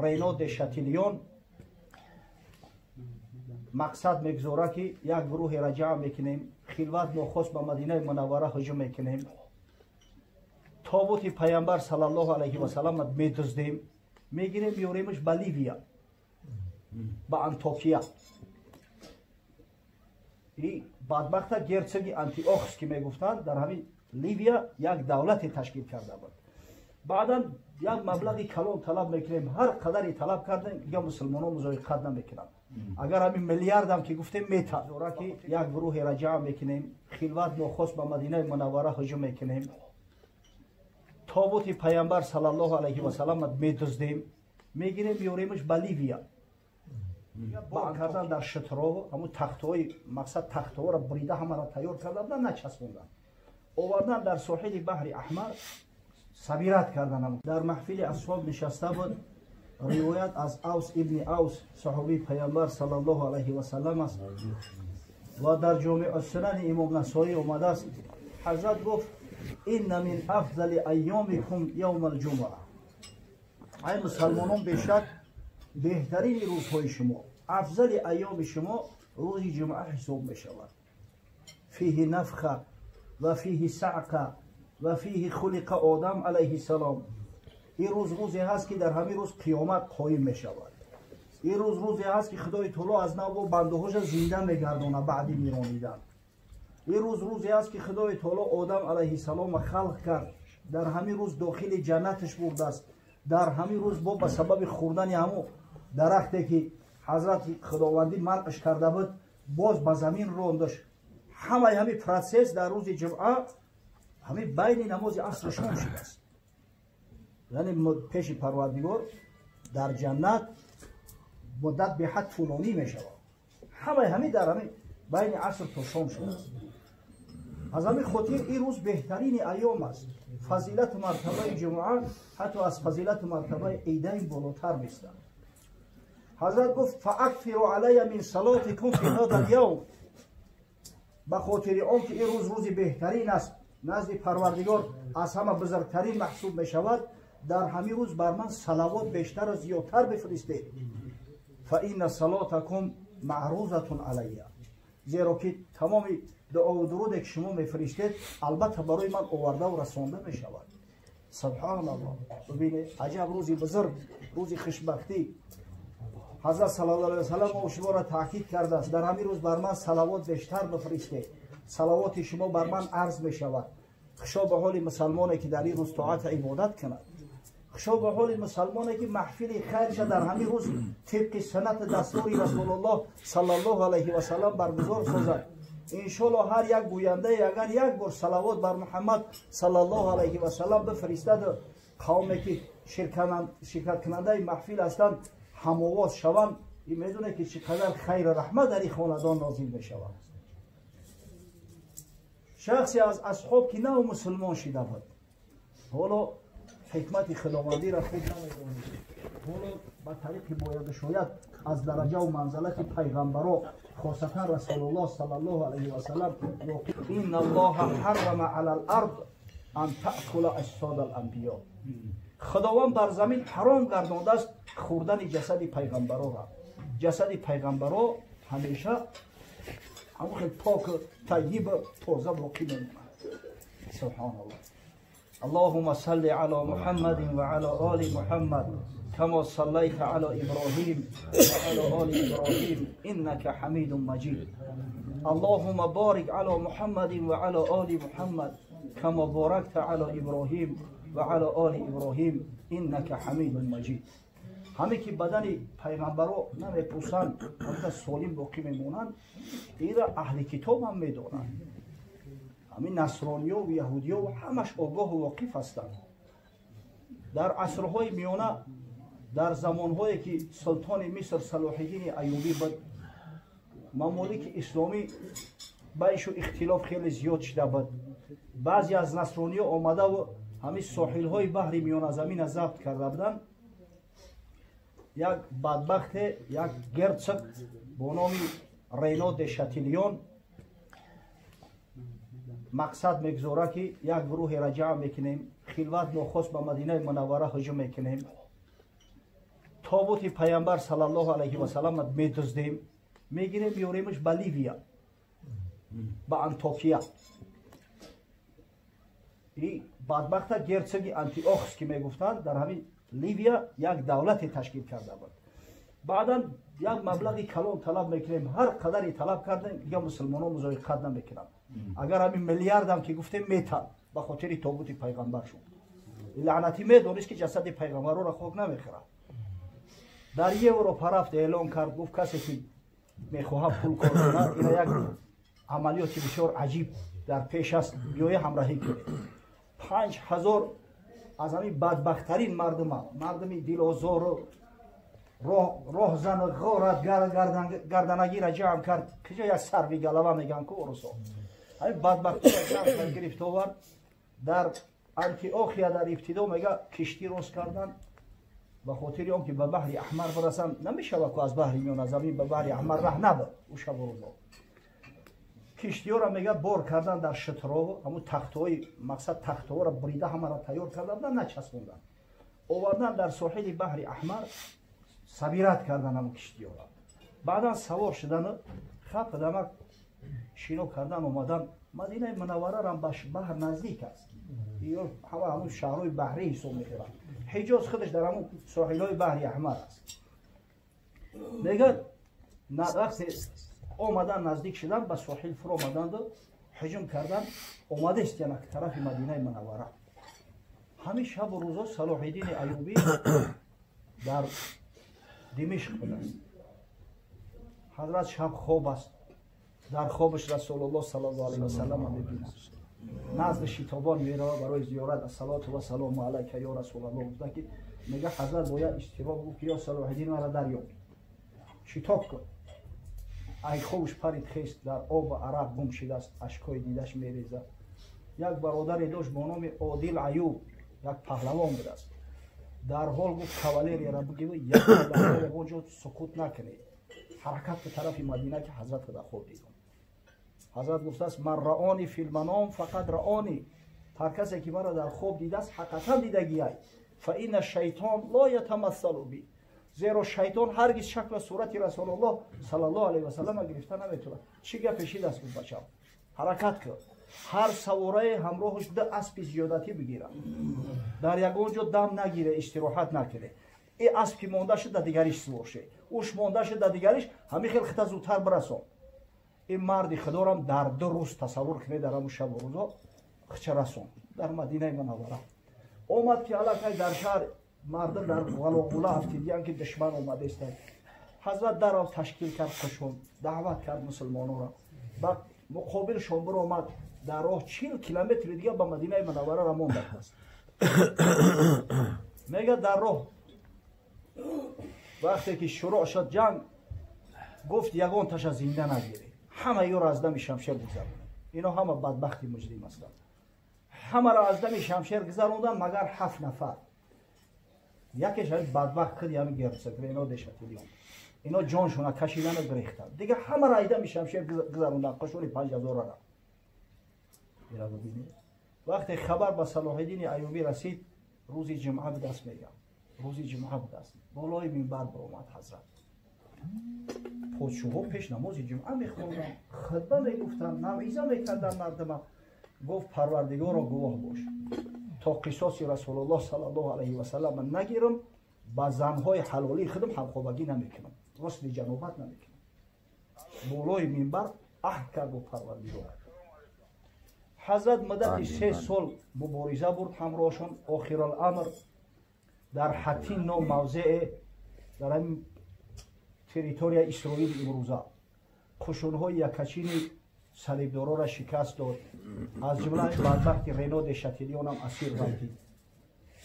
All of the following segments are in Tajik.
Рено де Шатилион мақсад мегузорад, ки як гурӯҳеро ҷамъ мекунем, хилват нохост ба Мадинаи Мунаввара ҳуҷум мекунем, тобути Пайғамбар саллаллоҳу алайҳи васаллам медуздем, мегирем, меоремаш ба Ливия, ба Антокия. И бадбахта герцоги Антиохс, ки мегуфтанд, дар ҳамин Ливия як давлате ташкил карда буд. Баъдан як маблағи калон талаб мекунем, ҳар қадаре талаб кардем, дига мусулмонон музоиқат намекунанд. Агар ҳамин миллиардам ки гуфтем, мета дора, ки як гурӯҳеро ҷамъ мекунем, хилват нохост ба Мадинаи Мунаввара ҳуҷум мекунем, тобути Пайғамбар саллаллоҳу алайҳи васаллам медуздем, мегирем, меоремаш ба Ливия. Бор кардан дар шутро, ҳамун тахтҳои, мақсад, тахтҳоро бурида, ҳамаро тайёр карда будан, начаспондан, овардан, дар соҳили баҳри Аҳмар сабират кардан. Дар маҳфили асҳоб нишаста буд. Ривоят аз Авс ибни Авс, саҳобии Пайғамбар саллаллоҳу алайҳи васаллам аст ва дар Ҷомеъ Сунани Имом Насоӣ омадааст. Ҳазрат гуфт: «Инна мин афзали айёмикум явма алҷумъа». Ай мусалмонон, бешак беҳтарини рӯзҳои шумо, афзали айёми шумо рӯзи ҷумъа ҳисоб мешавад. Фиҳи нафха ва фиҳи саъқа ва фиҳи хулиқа Одам алайҳи салом. Ин рӯз рӯзе ҳаст, ки дар ҳамин рӯз қиёмат қоим мешавад. Ин рӯз рӯзе ҳаст, ки Худои Таоло аз нав бо бандаҳоша зинда мегардонад баъди миронидан. Ин рӯз рӯзе ҳаст, ки Худои Таоло Одам алайҳиссалома халқ кард, дар ҳамин рӯз дохили ҷаннаташ бурдааст. Дар ҳамин рӯз бо ба сабаби хӯрдани ҳамун дарахте, ки ҳазрати Худовандӣ манъш карда буд, боз ба замин рондаш. Ҳамаи ҳамин процесс дар рӯзи ҷумъа, ҳамин байни намози асру шом шудааст. Яъне пеши Парвардигор дар ҷаннат муддат беҳад тӯлонӣ мешавад. Ҳамаи ҳамин дар ҳамин байни аср то шом шудааст. Аз ҳамин хотир ин рӯз беҳтарини айём аст. Фазилату мартабаи ҷумъа ҳатто аз фазилату мартабаи идайн болотар местад. Ҳазрат гуфт: «Фаакфиру алайя мин салотикум фи ҳада лявм». Ба хотири он ки ин рӯз рӯзи беҳтарин аст, назди Парвардигор аз ҳама бузургтарин маҳсуб мешавад, дар ҳамин рӯз бар ман салавот бештару зиёдтар бифиристед. Фа инна салотакум маърузатун алайя, зеро ки тамоми дуову дуруде, ки шумо мефиристед, албатта барои ман овардаву расонда мешавад. Субҳаналлоҳ, бибинед, аҷаб рӯзи бузург, рӯзи хушбахтӣ. Ҳазрат саллаллоҳу алайҳи васаллам мо шуморо таъкид кардааст: дар ҳамин рӯз бар ман салавот бештар бифиристед, салавоти шумо бар ман арз мешавад. Хушо ба ҳоли мусалмоне, ки дар ин рӯз тоату ибодат кунад. Хушо ба ҳоли мусалмоне, ки маҳфили хайрша дар ҳамин рӯз тибқи суннати дастури Расулуллоҳ саллаллоҳу алайҳи васаллам баргузор созад. Иншоалло, ҳар як гӯяндае агар як бор салавот бар Муҳаммад саллаллоҳу алайҳи васаллам бифиристаду қавме, ки ширкаткунандаи маҳфил ҳастанд, ҳамовоз шаванд, ин медонед, ки чӣ қадар хайру раҳмат дар ин хонадон нозил мешавад. Шахсе аз асҳоб, ки нав мусулмон шида буд, ҳоло ҳикмати худовандиро худ намедонид, ҳоло ба тариқи бояду шояд аз дараҷаву манзалати пайғамбаро, хосатан Расулуллоҳ саллаллоҳу алайҳи васаллам. «Инна Аллоҳа ҳаррама ала л-ард ан таъкула аҷсода ал-анбиё». Худованд бар замин ҳаром гардондааст хӯрдани ҷасади пайғамбарора. Ҷасади пайғамбаро ҳамеша ҳамон хел поку тайибу тоза боқӣ мемонад. Субҳаналлоҳ. اللهم صل على محمد وعلى آل محمد كما صليت على إبراهيم وعلى آل إبراهيم إنك حميد مجيد. اللهم بارك على محمد وعلى آل محمد كما باركت على إبراهيم وعلى آل إبراهيم إنك حميد مجيد. Ҳаме ки бадани пайғамбаро намепӯсанд, ҳамта солим боқӣ мемонанд, ира аҳли китоб ҳам медонанд. Ҳамин насрониёву яҳудиёву ҳамаш огоҳу воқиф ҳастанд. Дар асрҳои миёна, дар замонҳое ки султони Миср Салоҳиддини Аюбӣ буд, мамолики исломӣ байшу ихтилоф хеле зиёд шуда буд. Баъзе аз насрониё омадаву ҳамин соҳилҳои баҳри Миёназамина забт карда буданд. Як бадбахте, як герцог бо номи Рено де Шатилион. Мақсад мегузора ки як гурӯҳеро ҷамъ мекунем, хилват нохост ба Мадинаи Мунаввара ҳуҷум мекунем, тобути пайғамбар саллаллоҳу алайҳи васаллам медуздем, мегирем, меоремаш ба Ливия, ба Антокия. И бадбахта герцоги Антиохс ки мегуфтанд, дар ҳамин Ливия як давлате ташкил карда буд. Баъдан як маблағи калон талаб мекунем, ҳар қадаре талаб кардем, дига мусулмонон музоиқат намекунанд. Агар ҳамин миллиардам ки гуфтем, метан ба хотири тобути пайғамбар шуд. Лаънатӣ медонист ки ҷасади пайғамбарро хок намехӯрад. Дар Европа рафт, эълон кард, гуфт: касе ки мехоҳад пул кор кунад, ина як амалиёти бисёр аҷиб дар пеш аст, биёя ҳамроҳӣ кунед. 5000 аз ҳамин бадбахттарин мардума, мардуми дилозору роҳзану ғорат гарданагира ҷамъ кард. Киҷо як сарви галава мегӯянд ку урусо, ҳамин бадбахтиро ҷамъ кард, гирифт, овард дар Антиохия. Дар ибтидо, мега, киштӣ рост кардан ба хотири он ки ба баҳри Аҳмар бирасанд. Намешавад ку аз баҳри Миёназамин ба баҳри Аҳмар раҳ набуд ӯ шабу рӯзо. Киштиёро, мега, бор кардан дар шутро, ҳамун тахтҳои мақсад тахтҳоро бурида, ҳамаро тайёр карда будан, начаспондан, овардан дар соҳили баҳри Аҳмар, собирать кардан ҳамун киштиёро. Баъдан савор шудану хап дамак шино кардан, омадан Мадинаи Мунавварарам ба баҳр наздик аст. Ё ҳама ҳамун шаҳрҳои баҳрӣ ҳисоб мехӯранд. Ҳиҷоз худаш дар ҳамун соҳилҳои баҳри Аҳмар аст. Мегӯяд, вақте омадан, наздик шудан ба соҳил, фуромаданду ҳуҷум кардан, омадест яна тарафи Мадинаи Мунаввара. Ҳамин шабу рӯзо Салоҳиддини Аюбӣ дар Димишқ будааст. Ҳазрат шаб хоб аст. Дар хобаш Расулуллоҳ саллаллоҳу алайҳи васаллам мебинад. Назди шитобон мерава барои зиёрат. Ассалоту вассалому алайка ё Расулаллоҳ гуфта ки, мега, ҳазрат бо як изтироб гуфт ки: ё Салоҳиддин, мара дарёб, шитоб кун. Ай хобш парид, хест, дар обу арақ гум шидааст, ашкҳои дидаш мерезад. Як бародаре дошт бо номи Одил Аюб, як паҳлавон будааст. Дарҳол гуфт: кавалерияра бигиру, ягон ҷо сукут накунед, ҳаракат ба тарафи Мадина, ки ҳазрат дар хоб дидам. Ҳазрат гуфтааст: ман раони филманом фақат раони, ҳар касе ки маро дар хоб дидааст, ҳақиқатан дидагиай. Фа инна шайтон ло ятамассалу би, зеро шайтон ҳаргиз шакла сурати Расулуллоҳ саллаллоҳу алайҳи васаллама гирифта наметавонад. Чӣ гапе шидааст? Гуфт: бачам, ҳаракат кун, ҳар саворае ҳамроҳаш ду аспи зиёдатӣ бигирад, дар ягон ҷо дам нагире, истироҳат накуне. И асп ки монда шуд, да дигариш сувор ше, уш монда шуд, да дигариш, ҳамин хел хита зудтар бирасон. Ин марди худорам дар 2 рӯз, тасаввур кунед, дар ҳамун шабу рӯзо хича расон дар Мадинаи Мунаввара. Омад ки аллакай дар шаҳр мардум дар ғалоғула афтидиян ки душман омадестанд. Ҳазрат дарав ташкил кард қушун, даъват кард мусулмононро, ба муқобилшон биромад. Дар роҳ 40 километри дига ба Мадинаи Мунаввара рамонда аст. Мега, дар роҳ вақте ки шурӯъ шуд ҷанг, гуфт: ягон таша зинда нагиред, ҳама ёро аз дами шамшер гузаронед, ино ҳама бадбахти муҷрим ҳастанд. Ҳамаро аз дами шамшер гузарондан, магар ҳафт нафар. Якеш ҳамин бадбахт худи ҳамин герцог Рено де Шатилион. Ино ҷоншона кашидану гирехтанд, дига ҳамаро аз дами шамшер гузарондан, қушуни 5000-ара. Вақте хабар ба Салоҳиддини Аюбӣ расид, рӯзи ҷумъа будаст, мегам, рӯзи ҷумъа будаст, болои минбар баромад ҳазрат. Подшоҳҳо пеш намози ҷумъа мехонданд, хутба мегуфтанд, мавъиза мекарданд мардума. Гуфт: Парвардигоро, гувоҳ бош, то қисоси Расулуллоҳ саллаллоҳу алайҳи васаллам нагирам, ба занҳои ҳалолии худам ҳамхобагӣ намекунам, ғусли ҷанобат намекунам. Болои минбар аҳд кард бо Парвардигор. Ҳазрат муддати 3 сол мубориза бурд ҳамроҳшон. Охируламр дар Ҳатин ном мавзее дар ҳамин территорияи Исроил имрӯза қушунҳои якачини салибдорора шикаст дод. Аз ҷумла бадбахти Рено де Шатилионам асир ғалтид.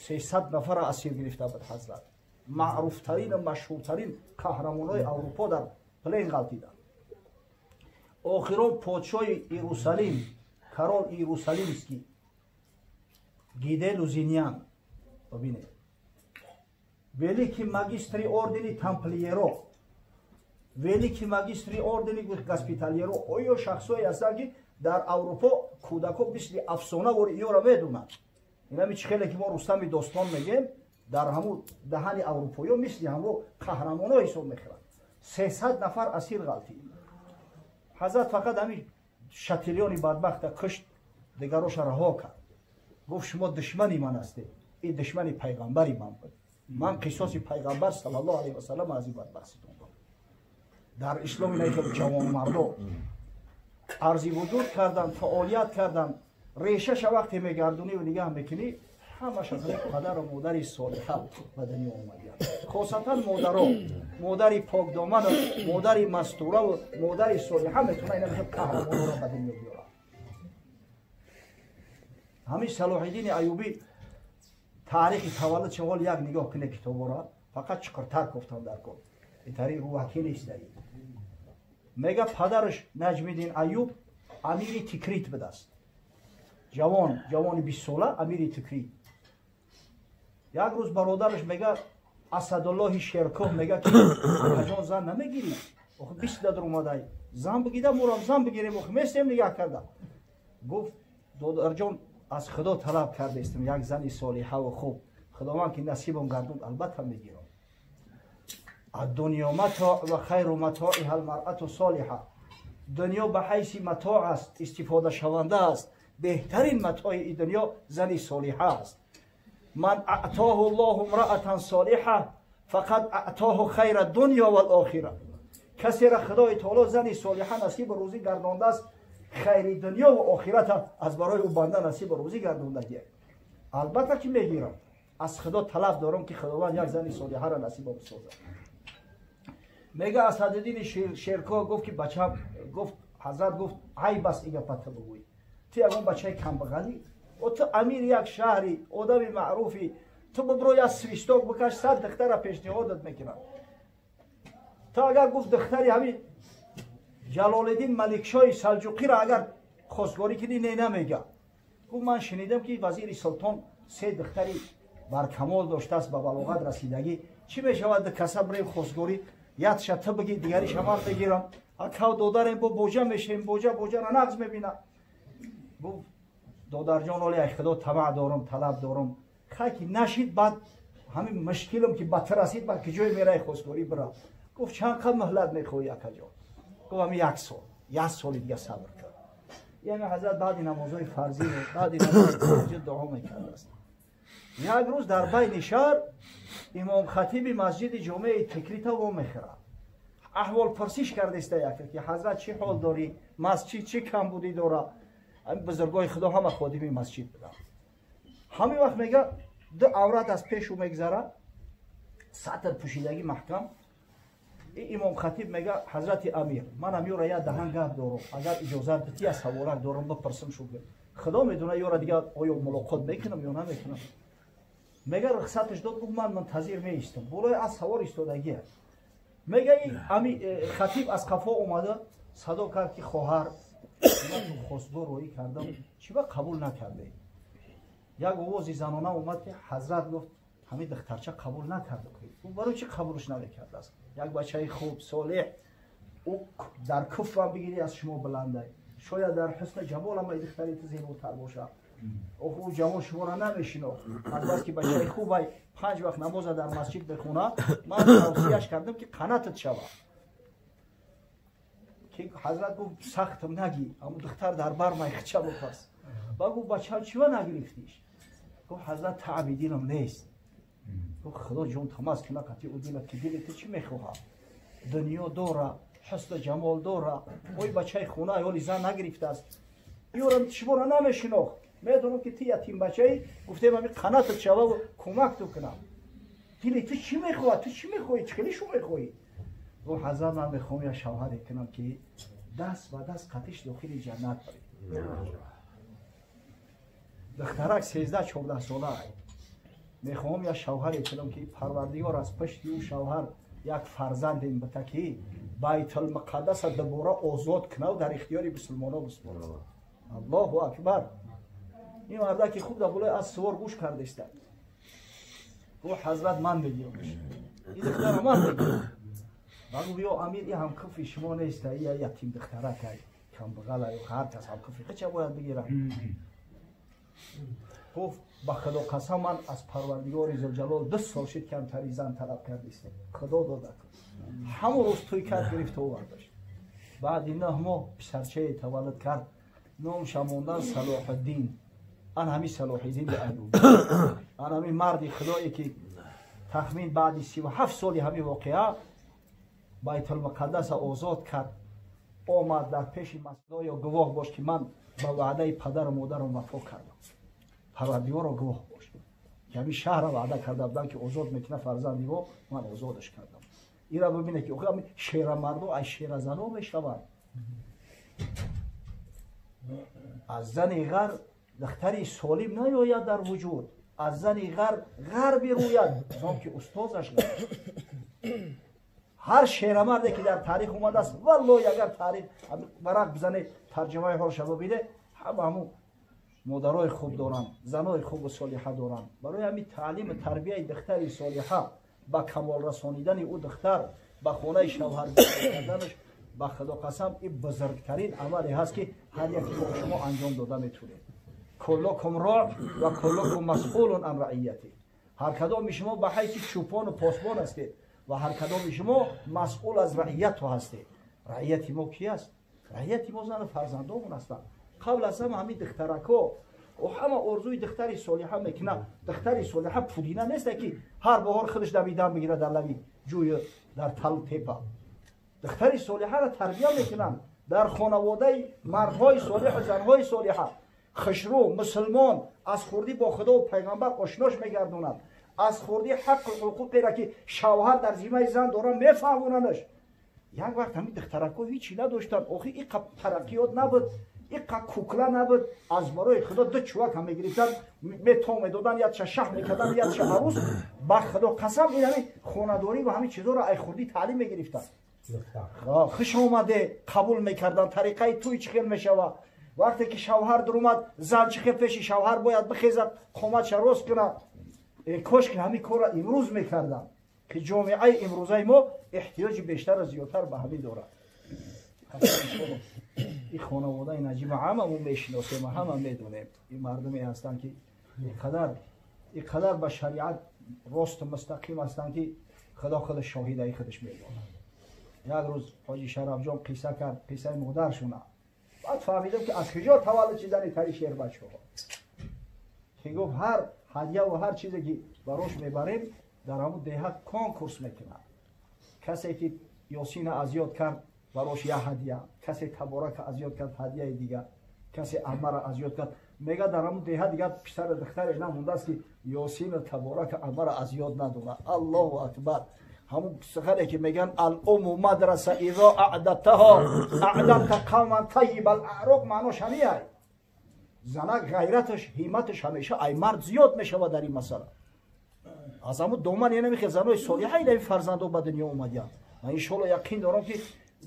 300 нафара асир гирифта буд ҳазрат. Маъруфтарину машҳуртарин қаҳрамонҳои Аврупо дар плен ғалтиданд. Охирон подшоҳи Иерусалим, король иерусалимский Ги де Лузиньян, бибинед, великий магистри ордени тамплиеро, великий магистри ордени госпитальеро, оё шахсое ҳастанд, ки Дар Аврупо кӯдако мисли афсона вори иёра медонанд. Инами чӣ хеле ки мо Рустами достон мегем, дар ҳамун даҳани аврупоиё мисли ҳамо қаҳрамоно ҳисоб мехӯранд. 300 нафар асир ғалтид. Ҳазрат фақат ҳамин шатилёни бадбахта кушт, дигароша раҳо кард. Гуфт шумо душмани ман ҳастед, ин душмани пайғамбари ман буд. Ман қисоси пайғамбар саллаллоҳу алайҳи васаллам аз ин бадбахтитон буд. Дар ислом инаи ҷавонмардо арзи вуҷуд кардан, фаъолият кардан, решаша вақте мегардонӣ ва нигаҳ мекунӣ, ҳамаш аз падару модари солиҳа ба дунё омадиянд. Хосатан модаро, модари покдоману модари мастураву модари солиҳа метавонад ина қаҳрамонро ба дунё биёрад. Ҳамин Салоҳиддини Аюбӣ таърихи таваллуд ҳол як нигоҳ кунед китобора, фақат чуқуртар гуфтам дар кор. Ин таърих рӯҳакӣ нест. Дар мега падараш Наҷмиддин Аюб амири Тикрит будааст. Ҷавон, ҷавони 20 сола амири Тикрит. Як рӯз бародараш мега Асадуллоҳи Шеркоҳ мега ки акаҷон зан намегирӣ? Охи 20 дар омадай. Зан бигида мурам зан бигирем, охи местем нигаҳ карда. Гуфт додарҷон аз Худо талаб кардаистам як зани солиҳаву хуб. Худованд ки насибам гардонд албатта мегирам. Ад-дунё матоъ ва хайру матоиҳа ал-маръату солиҳа. Дунё ба ҳайси матоъ аст, истифодашаванда аст. Беҳтарин матои ин дунё зани солиҳа аст. Ман аътоҳу Аллоҳу имраатан солиҳа фақад аътоҳу хайра дунё вал охира. Касера Худои таоло зани солиҳа насибу рӯзӣ гардондааст, хайри дунё ва охирата аз барои ӯ банда насибу рӯзӣ гардондагия. Албатта ки мегирам. Аз Худо талаб дорам ки Худованд як зани солиҳаро насибам бисозад. Мега Асадиддини Шерко гуфт ки бачам, гуфт ҳазрат гуфт айб аст ин гапа ту бигӯӣ. Ту ягон бачаи камбағалӣ? О ту амири як шаҳри, одами маъруфӣ, ту бибро як свисток бикаш, 100 духтара пешниҳодат мекунад. Ту агар гуфт духтари ҳамин Ҷалолиддин Маликшоҳи Салҷуқиро агар хостгорӣ кунӣ, не намега. Гуфт ман шунидам ки вазири султон 3 духтари баркамол доштааст, ба балоғат расидагӣ. Чӣ мешавад каса бирем хостгорӣ, якша ту бигӣ, дигариша ман бигирам. Акав додарем бо боҷа мешавем, боҷа боҷара нағз мебинад. Гуфт додарҷон оли ай Худо тамаъ дорам, талаб дорам. Хай ки нашид, баъд ҳамин мушкилам ки ба ту расид, баъд ки ҷое мерай хостгорӣ бирам. Гуфт чанд қад муҳлат мехоҳӣ акаҷон? Гуфт ҳамин як сол, як соли дига сабр кар. Яъне ҳазрат баъди намозҳои фарзӣ, баъди намози таҳаҷҷуд дуо мекардааст. Як рӯз дар байни шаҳр имомхатиби масҷиди ҷомеи Тикрита вомехӯрад. Аҳволпурсиш кардаиста яке ки ҳазрат чӣ ҳол дорӣ, масҷид чӣ камбудӣ дора. Ҳамин бузургои Худо ҳама ходими масҷид буданд. Ҳамин вақт мега ду аврат аз пешу мегзарад, сатр пӯшидагӣ маҳкам. Ин имомхатиб мега ҳазрати амир, манам ёра як даҳан гап дорам, агар иҷозат битӣ як саволак дорам бипурсам шукр. Худо медонад ёра дига оё мулоқот мекунам ё намекунам. Мега рухсаташ дод, гуфт ман мунтазир меистам. Болои аз савор истодагия. Мега ин хатиб аз қафо омада садо кард ки хоҳар, ман хостгор роӣ кардам, чӣ ба қабул накардед? Як овози занона омад ки ҳазрат гуфт ҳамин духтарча қабул накард. Гуфт барои чӣ қабулш намекардааст? Як бачаи хуб, солеҳ, ӯ дар куфрам бигирӣ аз шумо баландай. Шояд дар ҳусни ҷамолам ай духтари ту зеботар бошад. Охи ӯ ҷавон шуморо намешинохт. Аз бас ки бачаи хубай 5 вақт намоза дар масҷид бихонад, ман тавсияш кардам ки қанатат шавад. Ки ҳазрат гуфт сахтам нагӣ, аммо духтар дар бар майхча бупас. Ба гуфт бачаам чива нагирифтиш? Гуфт ҳазрат таъби дилам нест. Гуфт Худо ҷон тамаз кина қати ӯ дилат ки дили ту чӣ мехоҳад? Дунё дора, ҳусну ҷамол дора, ой бачаи хона ҳоли зан нагирифтааст. Ёрам шуморо намешинохт. Медонам ки ту ятим бачаӣ, гуфтем ҳамин қанатат шававу кӯмак ту кунам. Дили ту чӣ мехоҳад? Ту чӣ мехоҳӣ? Чӣ хеле шу мехоҳӣ? Гуфт ҳазрат ман мехоҳам як шавҳаре кунам ки даст ба даст қатиш дохили ҷаннат барем. Духтарак 13-14 сола. Мехоҳам як шавҳаре кунам ки Парвардигор аз пашти ӯ шавҳар як фарзандем бита ки Байтулмуқаддаса дубора озод кунав дар ихтиёри мусулмонҳо бисупорад. Аллоҳу акбар. Ин мардаки хуб дар болои аз сувор гӯш кардаиста. Гуфт ҳазрат ман мегирамш. Ин духтара ман мегирам. Ба гуфт ё амир, ин ҳамкуфи шумо нест, ин ятим духтарак ай. Камбағал ҳар кас ҳам фиқича бояд бигирад. Гуфт ба Худо қасам ман аз Парвардигори Зулҷалол 2 сол шид камтари зан талаб кардистем. Худо дода. Ҳамон рӯз тӯй кард, гирифта овардаш. Баъди 9 моҳ писарчае таваллуд кард. Номша мондан Салоҳиддин. Ан ҳами Салоҳиддини Аюбӣ. Ан ҳами марди Худое ки тахмин баъди 37 соли ҳами воқеа Байтулмуқаддаса озод кард. Омад дар пеши масҷидоё гувоҳ бош ки ман ба ваъдаи падару модарам вафо кардам. Парвардигоро гувоҳ бош. Ки ҳамин шаҳрро ваъда карда будам ки озод мекунад фарзанди мо, ман озодаш кардам. Ира бибине ки охи ҳамин шерамардо аз шеразано мешаванд. Аз зани ғар духтари солим наёяд дар вуҷуд. Аз зани ғар ғар бируяд, зон ки устозаш ғар. Ҳар шерамарде ки дар таърих омадааст, валлоҳи агар таърих варақ бизане, тарҷумаи ҳолша бибине, ҳама ҳамун модарои хуб доранд, занои хубу солиҳа доранд. Барои ҳамин таълиму тарбияи духтари солиҳа, ба камол расонидани ӯ духтар, ба хонаи шавҳар карданаш, ба Худо қасам ин бузургтарин амале ҳаст ки ҳар яке мо шумо анҷом дода метавонед. Куллукум роъ ва куллукум масъулун ан раияти. Ҳар кадоми шумо ба ҳайси чӯпону посбон ҳастед ва ҳар кадоми шумо масъул аз раияту ҳастед. Раияти мо ки аст? Раияти мо зану фарзандомон ҳастанд. Қабл аз ҳама ҳамин духтаракҳо ҳама орзуи духтари солиҳа мекунад. Духтари солиҳа пудина нест ки ҳар баҳор худаш давидан бигирад дар лаби ҷӯй дар талу тепа. Духтари солиҳаро тарбия мекунанд дар хонаводаи мардҳои солиҳу занҳои солиҳа. Хушрӯ мусулмон аз хурдӣ бо Худо ва пайғамбар ошнош мегардонад. Аз хурдӣ ҳаққу ҳуқуқеро ки шавҳар дар зимаи зан дорад мефаҳмонанаш. Як вақт ҳамин духтаракҳо ҳичи надоштанд. Охи иқа тараққиёт набуд, иқа кукла набуд. Аз барои Худо 2 чувак ҳам мегирифтанд, мето медоданд, якша шаҳ мекарданд, якша арӯс. Ба Худо қасам ин ҳамин хонадорӣ ва ҳамин чизҳоро ай хурдӣ таълим мегирифтанд. Хуш омаде қабул мекарданд. Тариқаи тӯй чӣ хел мешавад? Вақте ки шавҳар даромад, зан чӣ хел пеши шавҳар бояд бихезад, қоматша рост кунад. Кош ки ҳамин корро имрӯз мекарданд, ки ҷомеаи имрӯзаи мо эҳтиёҷи бештару зиёдтар ба ҳамин дорад. Ин хонаводаи наҷиба ҳамамон мешиносем ва ҳама медонем. Ин мардуме ҳастанд ки ин қадар ба шариат росту мустақим ҳастанд ки Худо худаш шоҳидаи худаш медонад. Як рӯз ҳоҷи Шарафҷон қисса кард, қиссаи модаршуна. Баъд фаҳмидам ки аз куҷо таваллуд шидани тари шербачаҳо. Ки гуфт ҳар ҳадя ва ҳар чизе ки барош мебарем дар ҳамун деҳа конкурс мекунад. Касе ки Ёсина аз ёд кард барош як ҳадя, касе Таборака аз ёд кард ҳадияи дигар, касе Амара аз ёд кард. Мега дар ҳамун деҳа дигар писару духтаре намондааст ки Ёсину Таборака Амара аз ёд надорад. Аллоҳу акбар. Ҳамун сухане ки мегӯянд алумму мадраса изо аъдадтаҳо аъдадта қавман тайиба алаъроқ, маънош ҳамиай. Занак ғайраташ, ҳимматаш ҳамеша ай мард зиёд мешавад дар ин масъала. Аз ҳамун доман яъне мехел занои солиҳа ин фарзандо ба дунё омадиянд. Ман иншоалло яқин дорам ки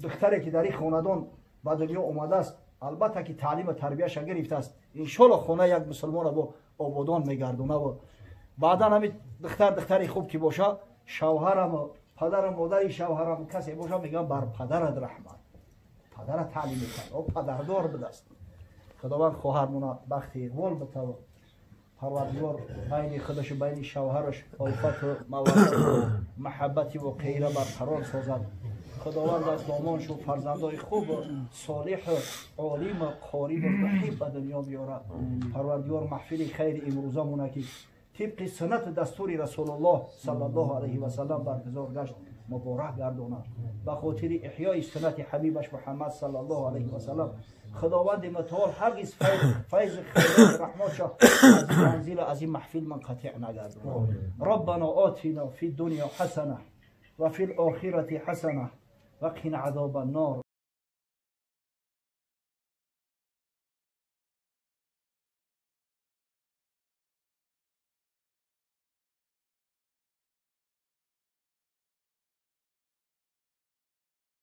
духтаре ки дар ин хонадон ба дунё омадааст, албатта ки таълиму тарбияша гирифтааст, иншоалло хона як мусулмонро бо ободон мегардонад. Ва баъдан ҳамин духтар духтари хуб ки боша, шавҳарам, падарам, модари шавҳарам касе боша, мегӯям бар падарат раҳмат. Падара таълим мекард, о падардор будааст. Худованд хоҳармона бахти иқбол битавад. Парвардигор байни худашу байни шавҳараш улфату маваддату маҳаббати воқеиро барқарор созад. Худованд аз домоншу фарзандои хубу солиҳу олиму қориву муҳиб ба дунё биёрад. Парвардигор маҳфили хайри имрӯзамона ки тибқи суннату дастури Расулуллоҳ саллаллоҳу алайҳи васаллам баргузор гашт, муборак гардонад. Ба хотири иҳёи суннати ҳабибаш Муҳаммад саллаллоҳу алайҳи васаллам Худованди мутаол ҳаргиз файзи хайрот раҳматша аз ин манзил аз ин маҳфил манқатиъ нагардонад. Роббано отино фи дунё ҳасана ва фи лохирати ҳасана ва қина азоба ннор.